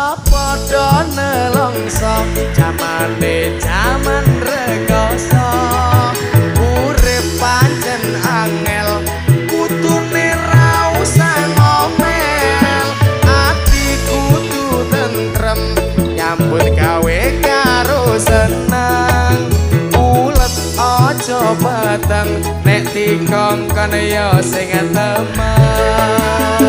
Aja padha nelongso, jamane jaman rekoso. Urip pancen angel, kutune ra usah ngomel. Ati kudu tentrem, nyambut gawe karo seneng. Ulet aja peteng, nek dikongkon ya sing temen.